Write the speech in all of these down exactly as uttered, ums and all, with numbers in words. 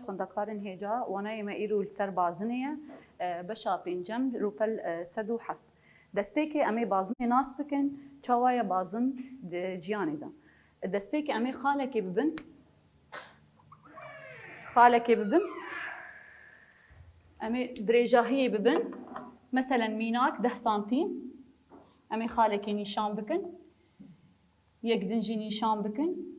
Xwendekarên hêja, wanayê me îro li ser bazinê ye, e, beşa pêncem, rûpel, e, sed û heft. Destpêkê em ê bazinê nas bikin, çawa ye bazin di jiyanê de. Destpêkê em ê xalekê bibin, xalekê bibin, em ê dirêjahiyê bibin, meselen mînak deh santîm, em ê xalekê nîşan bikin, yek din jî nîşan bikin.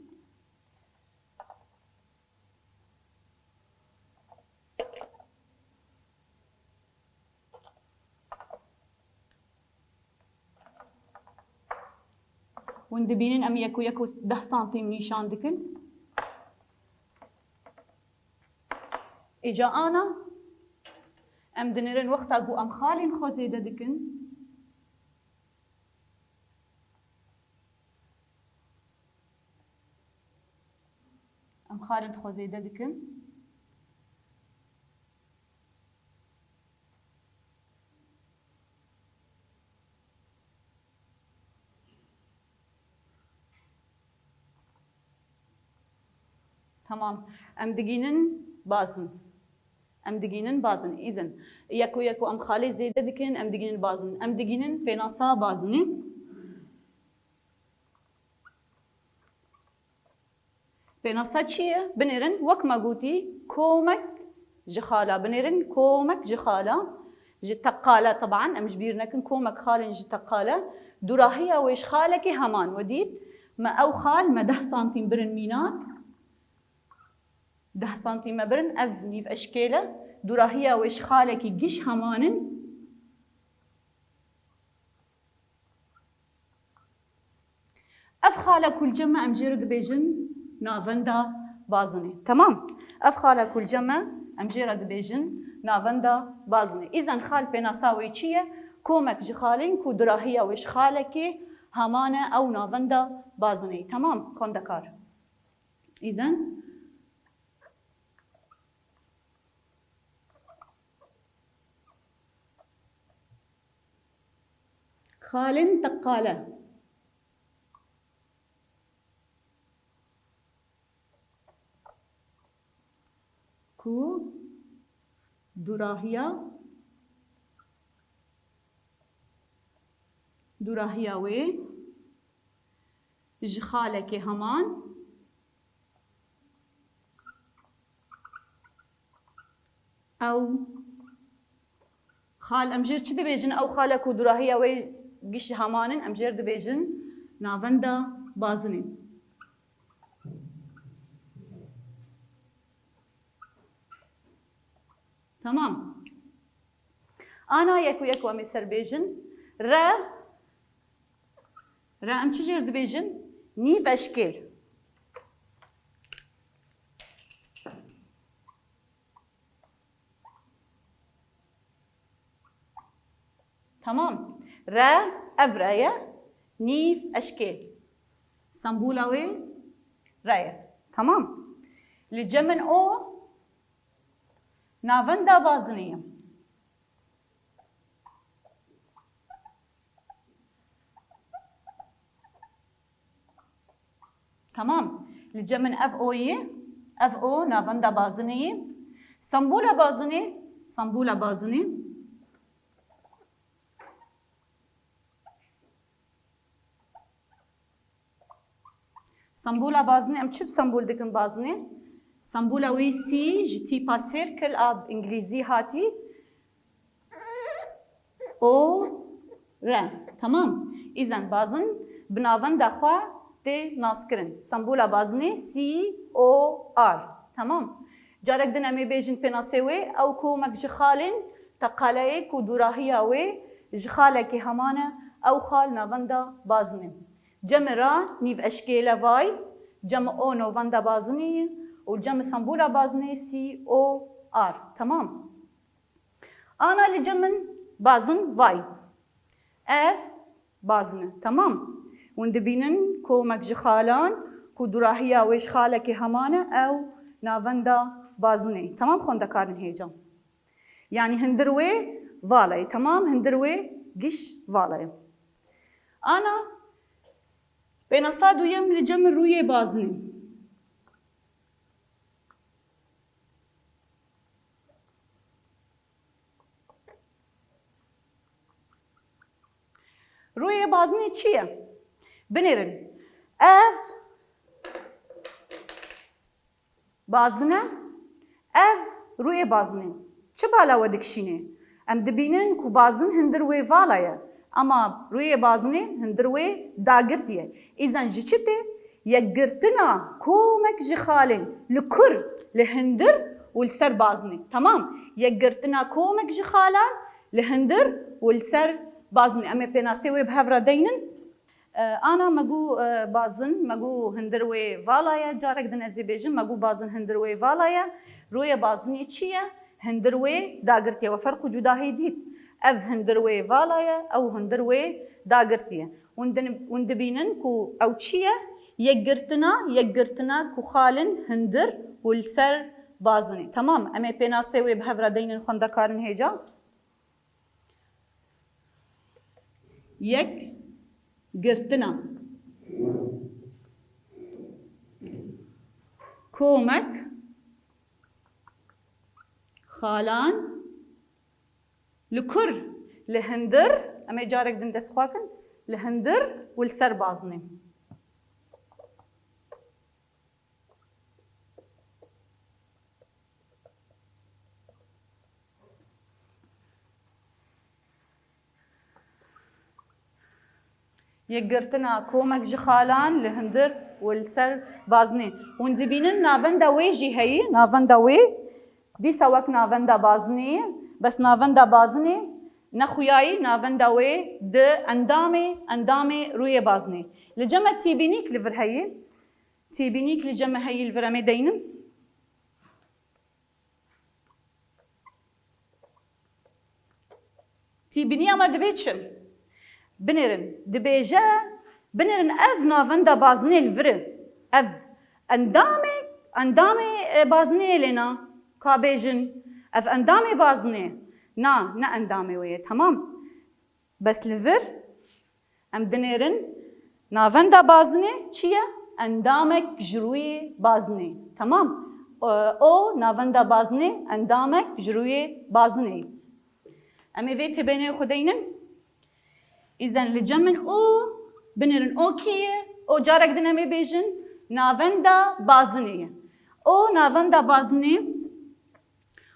Hûn dibînin em yek û yek û deh santîm nîşan dikin. Îca ana em dinêrin wexta ku em xalên xwe zêde dikin. Em xalên xwe zêde dikin. Tamam. Em digînin bazin. Em digînin bazin. Îzin. Yek û yek û em xalê zêde dikin, em digînin bazin. Em digînin pênasa bazinê. Pênasa çi ye? Binêrin, wek me gotî, komek ji xala. Binêrin, komek ji xala. Ji teqala, teban, em ji bîr nekin, komek xalên ji teqala. Dûrahiya wê ji xalekê heman. We dît, me ew xal, me deh santîm birin mînak. Deh santîm me birin, ev nîv eşkêl e. Dûrahiya wê ji xalekî giş heman in. Ev xala ku li cem me em jê re dibêjin navenda bazinê. Temam. Ev xala ku li cem me em jê re dibêjin navenda bazinê. Îzen xal pênasa wê çi ye? Komek ji xalên ku dûrahiya wê ji xalekê heman e ew navenda bazinê. Temam. Xwendekar. Îzen. Xalên teqale. Ku dûrahiya, dûrahiya wê ji xalekê heman. Ew xal, em jê re çi dibêjin? Ew xala ku dûrahiya wê giş heman in, em jê re dibêjin navenda bazinê. Tamam. Ana yek û yek û em ê ser bêjin. Re, re em çi jê re dibêjin? Nîv eşkêl. Tamam. Re, ev re ye. Nîv eşkêl. Sembûla wê re ye. Tamam. Li cem min o navenda bazinê ye. Tamam. Li cem min ev o yî, ev o navenda bazinê yî. Sembûla bazinê, sembûla bazinê. Sembûla bazinê, em çi bi sembûl dikin bazinê? Sembûla wê C ji tîpa circle a îngilîzî hatî. O, R. Tamam. Îzen bazin bi navenda xwe tê naskirin. Sembûla bazinê C O R. Tamam. Carek din em ê bêjin pênasê wê, ew komek ji xalên teqaleyê ku dûrahiya wê ji xalekê heman e, ew xal navenda bazinê. Cem ra nîv eşkêle vay, cem o navenda bazinê ye û cem sembûla bazinê C O R. Tamam. Ana li cem min bazin vay. Ev bazin e. Temam. Hûn dibînin komek ji xalan ku dûrahiya wê ji xalekê heman e, ew navenda bazinê. Temam, xwendekarên hêja. Yanî hundir wê vala ye. Temam, hundir wê giş vala ye. Ana pênasa duyem li cem rûyê bazinê. Rûyê bazinê çi ye? Binêrin. Ev bazin e, ev rûyê bazinê. Çi bala we dikişînê? Em dibînin ku bazin hundir wê vala ye, ema rûyê bazinê hundir wê dagirtî ye. Îzen ji çi tê? Yekgirtina komek ji xalên li kur, li hundir û li ser bazinê. Temam. Yekgirtina komek ji xalan li hundir û li ser bazinê. Em ê pênasê wê bi hev re deynin. E, ana me got, e, bazin, me got hundir wê vala ye. Carek din ez ê bêjim, me got bazin hundir wê vala ye. Rûyê bazinê çi ye? Hundir wê dagirtî ye. We ferq û cudahî dît. Ev hundir wê vala ye, ew hundir wê dagirtî ye. Hûn din-, hûn dibînin ku ew çi ye? Yekgirtina, yekgirtina ku xalin hundir û li ser bazinê. Temam, em ê pênasê wê bi hev re deynin xwendekarin hêja. Yek girtina. Komek xalan li kur, li hundir, em ê carek din dest xwe kin, li hundir û li ser bazinê. Yekgirtina komek ji xalan li hundir û li ser bazinê. Hûn dibînin navenda wê jî heyî, navenda wê dîsa wek navenda bazinê ye, bes navenda bazinê nexuyayî navenda wê di endamê, endamê rûyê bazinê. Li cem me tîbînîk li vir heyî. Tîbînîk li cem me heyî li vir em ê deynin. Tîbîniya me dibê çi? Binêrin. Dibêje, binêrin ev navenda bazinê li vir e. Ev endamê, endamê, e, bazinê yê lê na. Ka bêjin, ev endamê bazinê. Na, ne endamê wê ye. Temam. Bes li vir em dinêrin navenda bazinê çi ye? Endamek ji rûyê bazinê. Temam. O, o navenda bazinê, endamek ji rûyê bazinê. Em ê vê têbênê xwe deynin. Îzen li cem min o, binêrin o kî ye? O carek din em ê bêjin navenda bazinê ye. O navenda bazinê.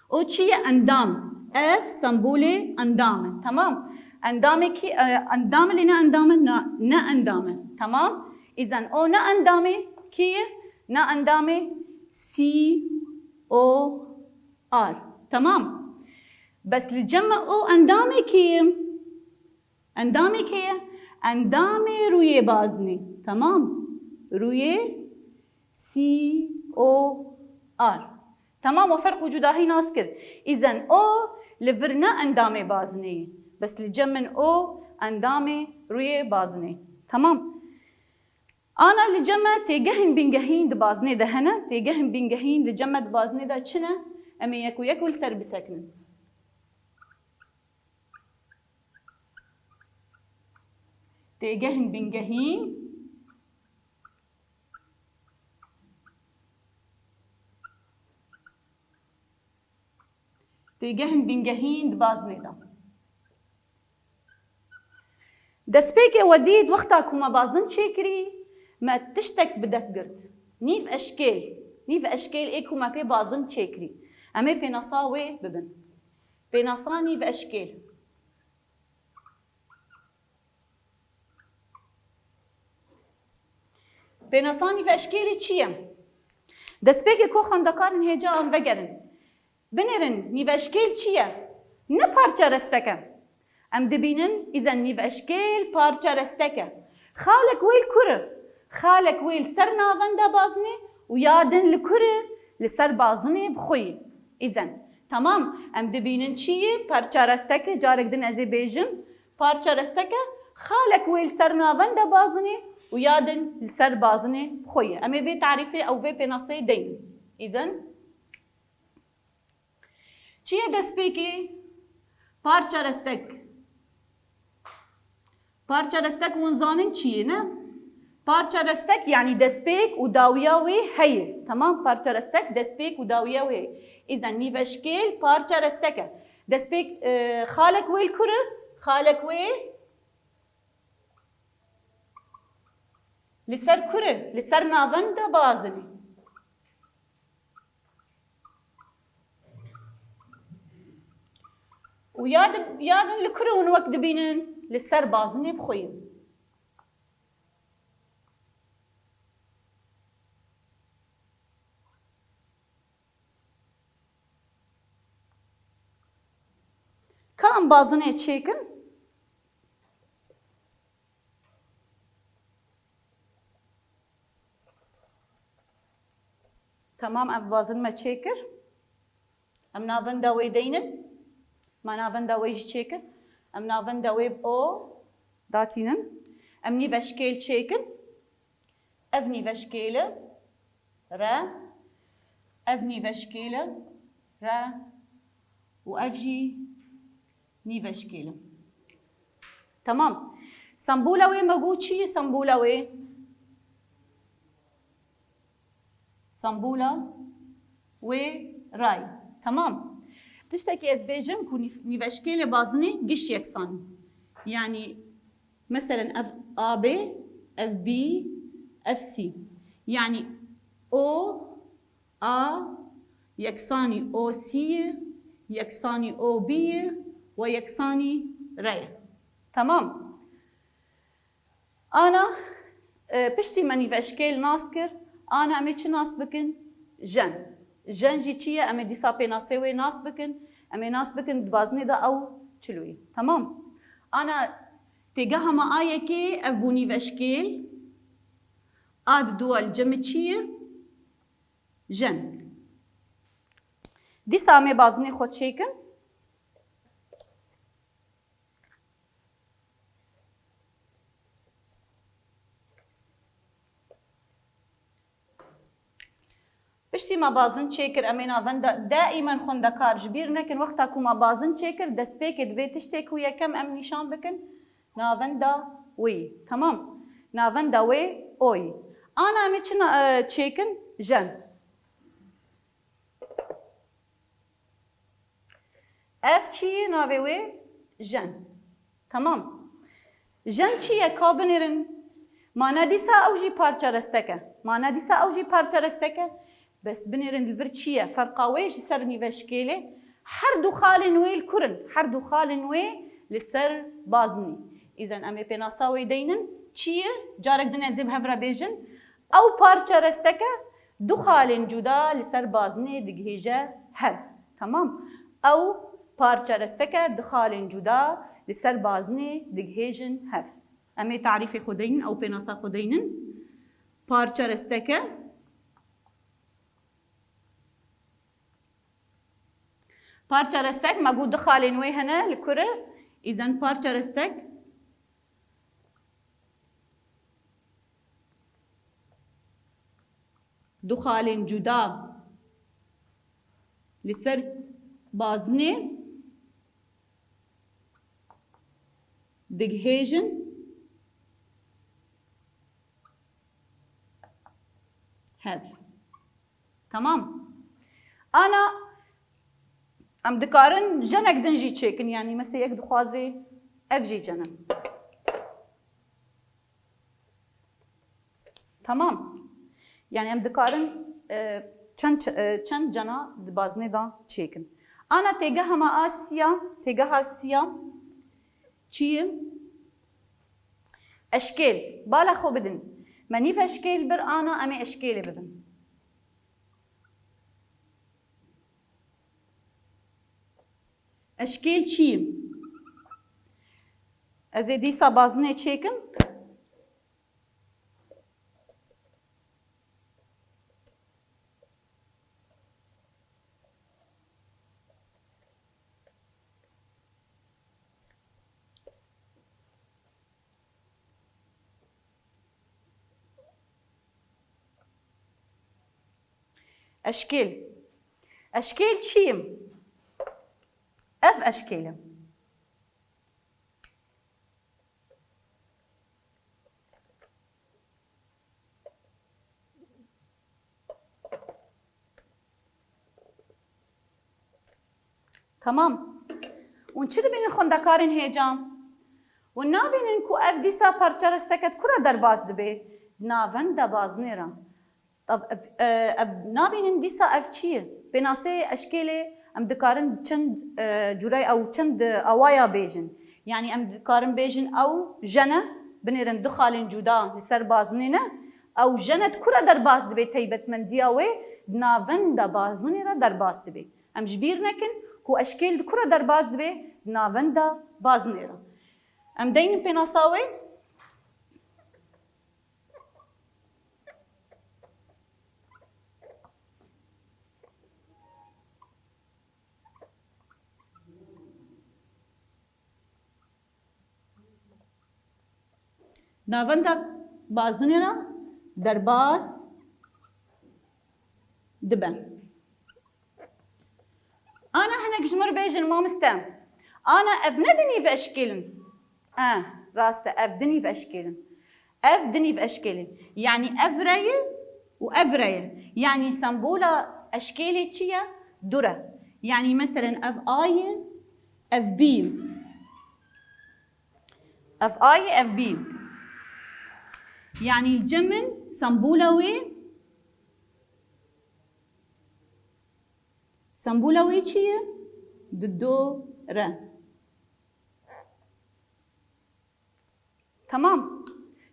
O çi ye? Endam. Ev sembolê endam e. Temam. Endamê kî, e, endam e lê ne endam e? Na, ne endam e. Temam. Îzen o ne endamê kî ye? Ne endamê C O R. Temam. Bes li cem me o endamê kî ye? Endamê kê ye? Endamê rûyê bazinê. Temam. Rûyê C O R. Temam, we ferq û cudahî nas kir. Îzen o li vir ne endamê bazinê ye. Bes li cem min o endamê rûyê bazinê. Temam. Ana li cem me têgehên bingehîn di bazinê de hene. Têgehên bingehîn li cem me di bazinê de çi ne? Em ê yek û yek û li ser bisekinin. Têgehên bingehîn. Têgehên bingehîn di bazinê de. Destpêkê we dît wexta ku me bazin çêkirî, me tiştek bi dest girt. Nîv eşkêl. Nîv eşkêl ê ku me pê bazin çêkirî. Em ê pênasa wê bibin. Pênasa nîv eşkêl. Pênasa nîv eşkêlî çi ye? Destpêkê ku xwendekarin hêca em vegerin. Binêrin nîveşkêl çi ye? Ne parçe restek e. Em dibînin îzen nîveşkêl parçe restek e. Xalek wê li kur e? Xalek wê li ser navenda bazinê û ya din li kur e? Li ser bazinê bi xwe yî. Îzen. Temam. Em dibînin çi yî? Parçe restek e. Carek din ez ê bêjim. Parçe restek e. Xalek wê li ser navenda bazinê û ya din li ser bazinê bi xwe yî. Em ê vê tarîfê ew vê pênaseyê deynin. Îzen. Çi ye destpêkê? Parça restek. Parça restek hûn zanin çi ye, ne? Parça restek, yanî destpêk û dawiya wê heye. Temam, parça restek, destpêk û dawiya wê heye. Îzen nîveşkêl parça restek e. Destpêk, e, xalek wê li kur e? Xalek wê Li ser kurê, li ser navenda bazinê. Û yadin, yadin li kurê hûn wek dibînin, li ser bazinê bi xwe ye. Ka em bazinê çêkin. Temam, ev bazin me çêkir. Em navenda wê deynin. Me navenda wê jî çêkir. Em navenda wê bi O datînin. Em nîveşkêl çêkin. Ev nîveşkêl e. Re. Ev nîveşkêl e. Re. Û ev jî nîveşkêl e. Temam. Sembola wê me got çi ye sembola wê? Sembola wê ray. Temam. Tiştekî ez bêjim ku nîf-, nîveşkêlê bazinê giş yeksan. Yanî, meselen, ev A B, ev B, ev C. Yanî O A yeksanî O C ye, yeksanî O B ye we yeksanî re ye. Temam. Ana, e, piştî me nîveşkêl nas kir, ana em ê çi nas bikin? Jen. Jen jî çi ye? Em ê dîsa pênasê wê nas bikin. Em ê nas bikin di bazinê de ew çilo ye. Temam. Ana têgeha me a yekê ev bû nîveşkêl. A di dua li cem çi ye? Jen. Dîsa em ê bazinê xwe çêkin. Piştî me bazin çêkir, em ê navenda daîmen xwendekar ji bîr nekin, wexta ku me bazin çêkir, destpêkê divê tiştê ku yekem em nîşan bikin, navenda wê yî. Temam. Navenda wê O yî. Ana em ê çi na-, e, çêkin? Jen. Ev çi ye? Navê wê jen. Temam. Jen çi ye? Ka binêrin. Ma ne dîsa ew jî parça restek e. Ma ne dîsa ew jî parça restek e. Bes binêrin li vir çi ye? Ferqa wê ji ser nîveşkêlê. Her du xalên wê li kur in? Her du xalên wê li ser bazinî. Îzen em ê pênasa wê deynin. Çi ye? Carek din ez ê bi hev re bêjin. Ew parça restek e, du xalên cuda li ser bazinê digihêje hev. Temam. Ew parça restek e, du xalên cuda li ser bazinê digihêjin hev. Em ê tarîfê xwe deynin, ew pênasa xwe deynin. Parça restek e. Parça restek, me got du xalên wê hene li kur e, îzen parça restek. Du xalên cuda li ser bazinê digihêjin hev. Temam. Ana em dikarin jenek din jî çêkin, yanî mesê yek dixwaze ev jî jen e. Temam. Yanî em dikarin, e, çend ç-, e, çend cena di bazinê de çêkin. Ana têgeha me a siya, têgeha siya çi ye? Eşkêl. Bala xwe bidin. Me nîv eşkêl bir ana em ê eşkêlê bibin. Eşkêl çi ye? Ez ê dîsa bazinê çêkim. Eşkêl. Eşkêl çi ye? Ev eşkêl e. Temam. Hûn çi dibînin xwendekarên hêja? Hûn nabînin ku ev dîsa parçe restek e, di kura derbas dibe? Di navenda bazinê re. Tab-, ev, e, ev nabînin dîsa ev çi ye? Pênasê eşkêlê em dikarin çend, e, curey ew çend awaya bêjin. Yanî em dikarin bêjin ew jene, binêrin du xalên cuda li ser bazinê ne. Ew jene di kura derbas dibe taybetmendiya wê di navenda bazinê re derbas dibe. Em ji bîr nekin ku eşkêl di kura derbas dibe di navenda bazinê re. Em deynin pênasa wê. Navenda bazinê re derbas dibe. Ana hinek ji mir bêjin, mamiste. Ana ev ne di nîv eşkêlin? E, rast e, ev di nîv eşkêlin. Ev di nîv eşkêlin. Yanî ev re ye û ev re ye. Yanî sembola eşkêlê çi ye? Du re. Yanî meselen ev A ye, ev B ye. Ev A ye, ev B ye. Yanî li cem min sembola wê, sembola wê çi ye? Di do re. Tamam.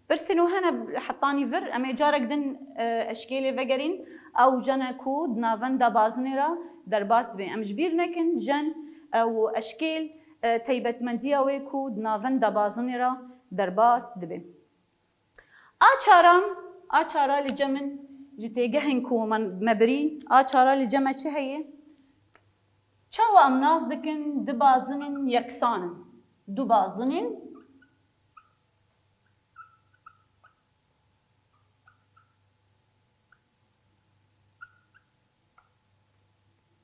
Pirsên û hene hetanî vir, em ê carek din, e, eşkêlê vegerîn. Ew jene ku di navenda bazinê re derbas dibe. Em ji bîr nekin, jen, e, û eşkêl, e, taybetmendiya wê ku di navenda bazinê re derbas dibe. A çaran, a çara li cem min ji têgehên ku me, me birî, a çara li cem me çi heye? Çawa em nas dikin du bazinên yeksan in? Du bazinên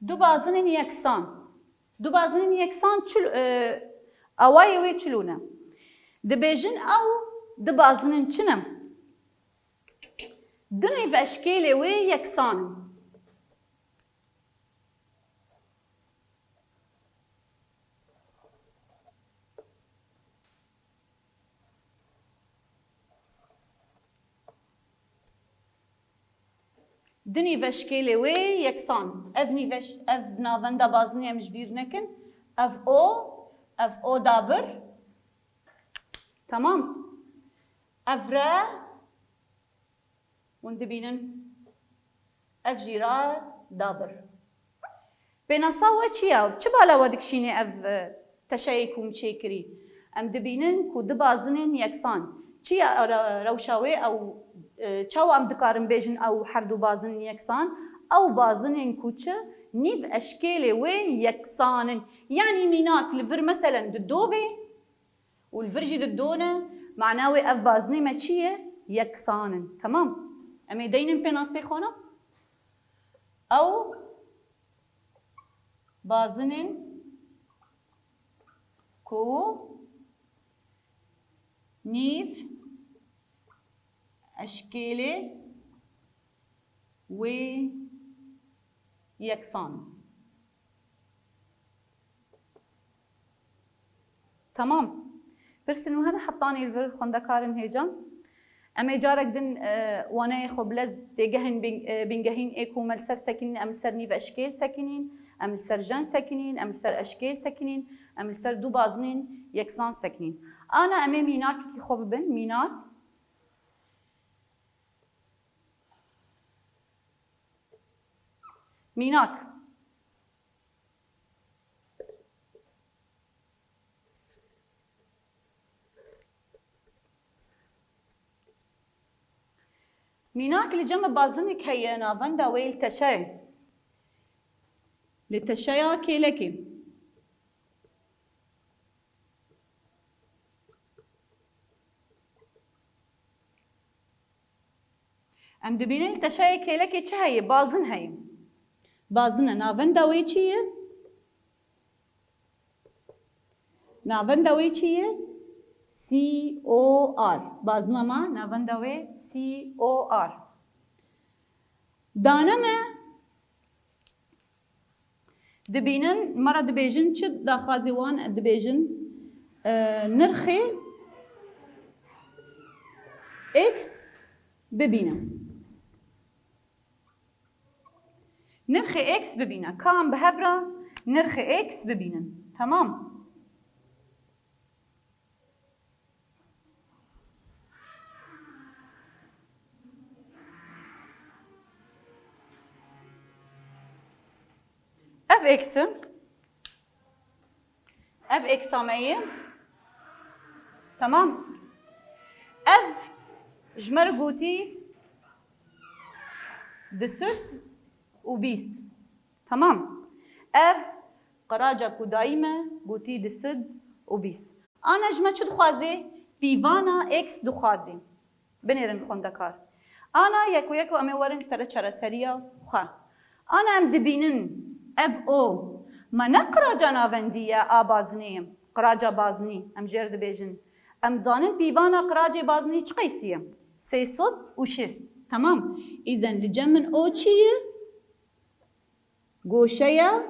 Du bazinên yeksan. Du bazinên yeksan çi, e, awayê wê çi lûne? Dibêjin ew du bazinên çi ne? Du nîv eşkêlê wê yeksan in. Du nîv eşkêlê wê yeksan. Ev nîv eş-, ev navenda bazinê em ji bîr nekin. Ev O, ev O dabir. Tamam. Ev re. Hûn dibînin. Ev jî re dabir. Pênasa we çi ya? Çi bala we dikişîne ev, e, teşeyê ku min çêkirî? Em dibînin ku du bazinên yeksan. Çi ya re-, rewşa wê ew, e, çawa em dikarin bêjin ew her du bazinên yeksan? Ew bazinên ku çi nîv eşkêlê wê yeksan in. Yanî mînak li vir meselen di do bê, û li vir jî di do ne, mana wê ev bazinê me çi ye? Yeksan in. Temam. Em ê deynin pênasê xwe ne? Ew bazinên ku nîv eşkêlê wê yeksan. Tamam. Pirsên û hene hetanî li vir xwendekarên hêcan. Em ê carek din, e, waneyê xwe bi lez têgehên bîn-, e, bîngehîn ê ku me li ser sekinîn, em li ser nîv eşkêl sekinîn, em li ser jen sekinîn, em li ser eşkêl sekinîn, em li ser du bazinên yeksan sekinîn. Ana em ê mînakekî xwe bibin, mînak. Mînak. Mînak li cem me bazinek heye navenda wê li teşeyê. Li teşeya kêlekê. Em dibînin li teşeyê kêlekê çi heye? Bazin heye. Bazin e. Navenda wê çi ye? Navenda wê çi ye? C O R. Bazina me navenda wê C O R. Dane me Dibînin, me re dibêjin, çi daxwazê wan dibêjin? E, nirxê X Bibîne. Nirxê x bibîne. Ka em bi hev re nirxê x bibînin. Tamam. Ev x e. Ev x a me ye. Tamam. Ev ji me re gotî du sed û bîst. Tamam. Ev qiraca ku dayî me gotî du sed û bîst. Ana ji me çi dixwaze? Pîvana x dixwaze. Binêrin xwendekar. Ana yek û yek û em ê werin sere çareseriya xwe. Ana em dibînin ev o. Ma ne qiraca navendî ye a bazinê ye. Qiraca bazinî em jê re dibêjin. Em dizanin pîvana qiracê bazinî çi qeysî ye? Sê sed û şêst. Temam. Îzen li cem min o çi ye? Goşeya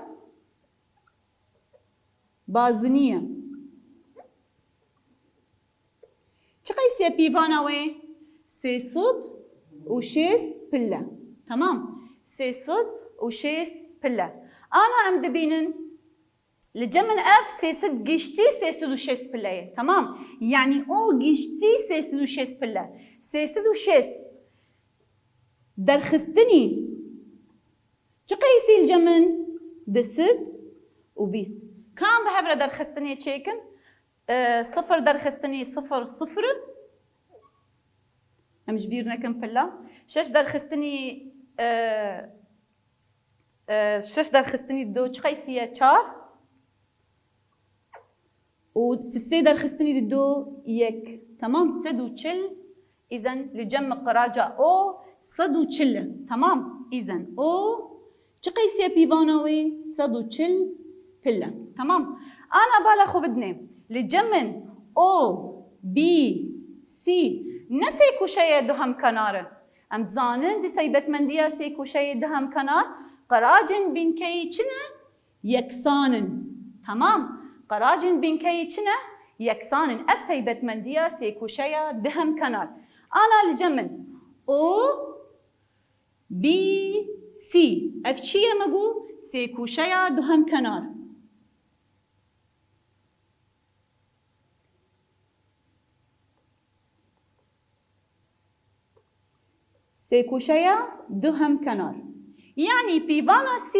bazinî ye. Çi qeysî ye pîvana wê? Sê sed û şêst pile. Temam. Sê sed û şêst pile. Ana em dibînin. Li cem min ev sê sed giştî sê sed û şêst pile ye. Temam. Yanî o giştî sê sed û şêst pile. Sê sed û şêst derxistinî çi qeysî li cem min? Du sed û bîst. Ka em bi hev re derxistinê çêkin? E, sifir derxistinî sifir sifir. Em ji bîr nekin pila. Şeş derxistinî, e, e, şeş derxistinî du çi qeysî ye? Çar. Û sê derxistinî du yek. Temam. Sed û çil. Îzen li cem min qiraca o sed û çil e. Temam. Îzen o çi qeysî ye pîvana wê? Sed û çil pile. Temam. Ana bala xwe bidinê. Li cem min o, b, c ne sê kûşeyê duhemkenar e. Em dizanin di taybetmendiya sê kûşeyê duhemkenar qiracên bînkeyî çi ne? Yeksan in. Temam. Qiracên bînkeyî çi ne? Yeksan in. Ev taybetmendiya sêkûşeya duhemkenar. Ana li cem min o, b, c. Ev çi ye me got? Sêkûşeya duhemkenar. Sêkûşeya duhemkenar. Yanî pîvana c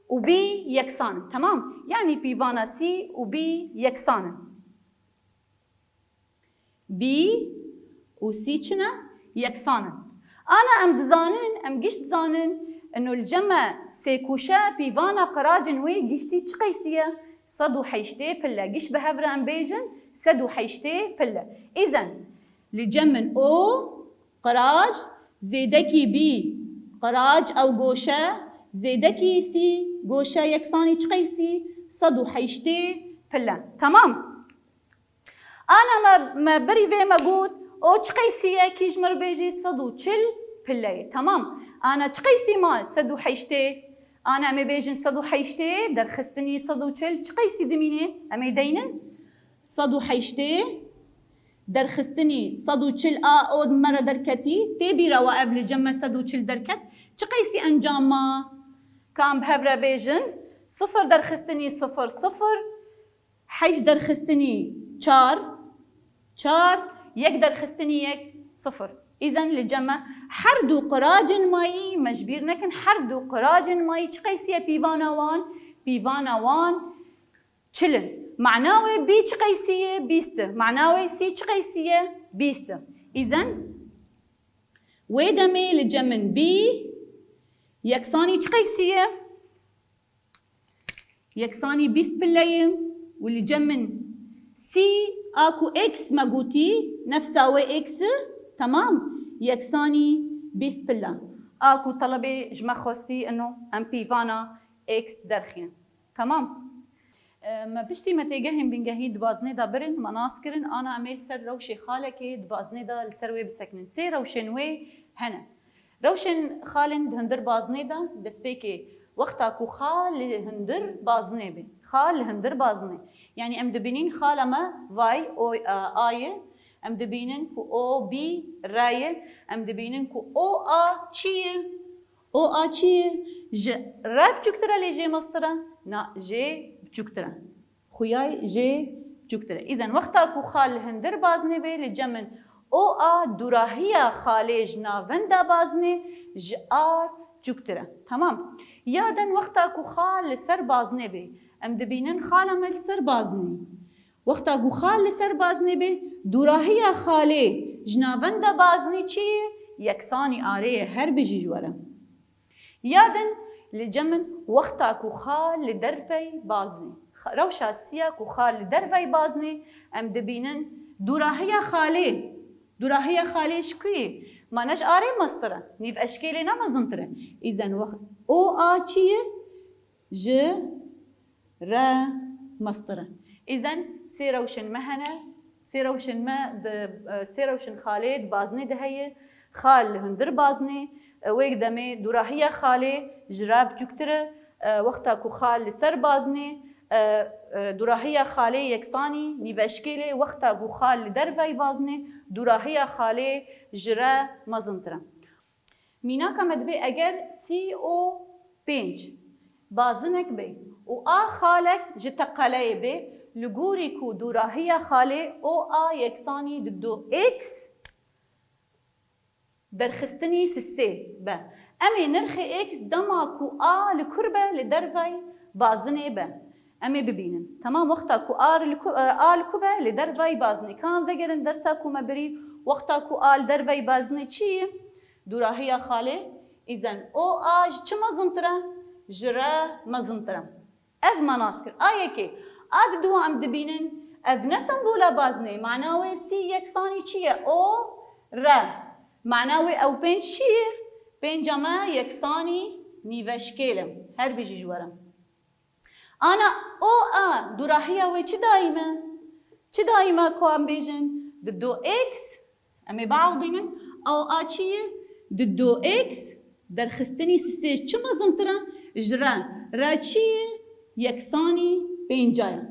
û b yeksan in. Temam? Yanî pîvana c û b yeksan in. B û c çi ne? Yeksan in. Ana em dizanin, em giş dizanin, ino li cem me sêkûşe pîvana qiracên wê giştî çi qeysî ye? Sed û heştê pile. Giş bi hev re em bêjin, sed û heştê pile. Îzen, li cem min o qirac zêdekî b, qirac ew goşe zêdekî c, goşe yeksanî çi qeysî? Sed û heştê pile. Temam. Ana me, me berî vê me got, o çi qeysî ye, kî ji min re bêjî sed û çil pile ye. Temam. Ana çi qeysî ma sed û heştê? Ana em ê bêjin sed û heştê, derxistinî sed û çil, çi qeysî dimîne? Em ê deynin? Sed û heştê, derxistinî sed û çil a o me re derketî, tê bîra we ev li cem me sed û çil derket. Çi qeysî encam ma? Ka em bi hev re bêjin, sifir derxistinî sifir sifir, heşt derxistinî çar, çar, yek derxistinî yek, sifir. Îzen li cem me her du qiracên mayî, me ji bîr nekin, her du qiracên mayî çi qeysî ye pîvana wan? Pîvana wan çil in. Mana wê b çi qeysî ye? Bîst e. Mana wê c çi qeysî ye? Bîst e. Îzen wê demê li cem min b yeksanî çi qeysî ye? Yeksanî bîst pile ye û li cem min c a ku x me gotî, nefsa wê x e, temam, yeksanî bîst pile. A ku telebê ji me xwestî ino em pîvana x derxînin. Temam. E, me piştî me têgehên bingehî di bazinê de birin, me nas kirin, ana em ê li ser rewşê xalekê di bazinê de li ser wê bisekinin. Sê rewşên wê hene. Rewşên xalên di hundir bazinê de, destpêkê wexta ku xal li hundir bazinê be. Xal li hundir bazinê. Yanî em dibînin xala me vay, o, a, a ye. Em dibînin ku O B re ye. Em dibînin ku O A çi ye? O A çi ye? Ji re biçûktir e lê jê mestir e? Na, jê biçûktir e. Xuyay jê biçûktir e. Îzen wexta ku xal li hundir bazinê bê, li cem min O A dûrahiya xalê ji navenda bazinê ji R biçûktir e. Temam. Ya din wexta ku xal li ser bazinê bê, em dibînin xala me li ser bazinê. Wexta ku xal li ser bazinê bê, dûrahiya xalê ji navenda bazinê çi ye? Yeksanî arê ye, her bijî ji we re. Ya din li cem min wexta ku xal li dervey bazinê. Xa-, rewşa siya ku xal li dervey bazinê, em dibînin dûrahiya xalê. Dûrahiya xalê ji ku ye? Ma ne ji arê mestir e, nîv eşkêlê ne mezintir e. Îzen wext O A çi ye? Ji re mestir e. Îzen sê rewşên me hene, sê rewşên me di, e, sê rewşên xalê di bazinê de heye. Xal li hundir bazinê, e, wê demê dûrahiya xalê ji re biçûktir e. E, wexta ku xal li ser bazinê, e, e, dûrahiya xalê yeksanî nîveşkêl e, wexta ku xal li dervey bazinê, dûrahiya xalê ji re mezintir e. Mînaka me dibê eger C O pênc bazinek bê û a xalek ji teqeleyê bê, li gorî ku dûrahiya xalê O A yeksanî didu X derxistinî sisê be. Em ê nirxê X dema ku A li kur be li dervey bazinê be. Em ê bibînin. Temam, wexta ku A li ku, A li ku be li dervey bazinê. Ka em vegerin dersa ku me birî, wexta ku A li dervey bazinê çi ye? Dûrahiya xalê, îzen O A ji çi mezintir e? Ji re mezintir e. Ev me nas kir. A yekê. A diduwa em dibînin. Ev ne sembola bazinê. Mana wê sî yeksanî çi ye? O re. Mana wê ew pênc çi ye? Pênca me yeksanî nîveşkêl e. Her bijî ji we re. Ana O A dûrahiya wê çi dayî me? Çi dayî me ku em bêjin? Didu X, em ê biewdînin. O A çi ye? Didu X derxistinî sisê çi mezintir e? Ji re. Re çi ye? Yeksanî pênca ye.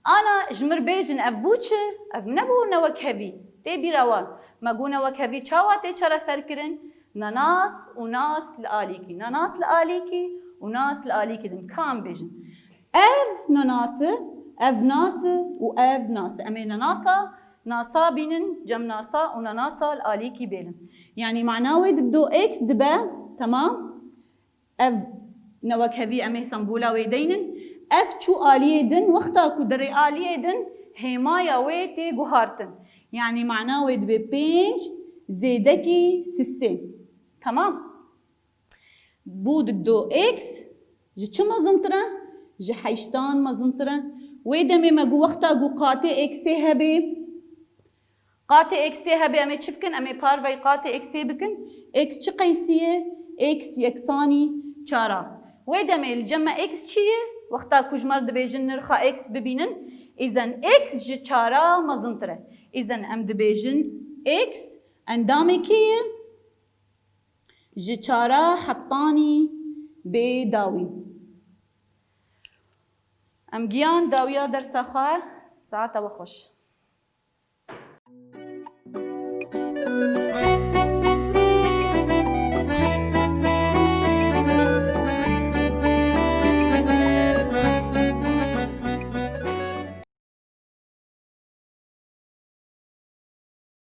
Ana ji mir bêjin ev bû çi? Ev nebû newekhevî. Tê bîra we. Me got newekhevî çawa tê çareserkirin? Nenas û nas li alîkî. Nenas li alîkî û nas li alîkî din. Ka em bêjin. Ev nenas e, ev nas e û ev nas e. Em ê nenasa, nasa bînin, cem nasa û nenasa li alîkî bêlin. Yanî mana wê didu X dibe, temam. Ev newekhevî em ê sembola wê deynin. Ev çû aliyê din, wexta ku derê aliyê din, hêmaya wê tê guhartin. Yanî mana wê dibe pênc zêdekî sisê. Temam. Bû didu X ji çi mezintir e? Ji heştan mezintir e. Wê demê me got wexta ku qatê X'ê hebe. Qatê X'ê hebe em ê çi bikin? Em ê parvey qatê X'ê bikin. X çi qeysî ye? X yeksanî çar a. Wê demê li cem me X çi ye? Wexta ku ji me re dibêjin nirxa X bibînin. Îzen X ji çar a mezintir e. Îzen em dibêjin X endamê kê ye? Ji çar a hetanî bê dawî. Em giyan dawiya dersa xwe, saeta we xweş.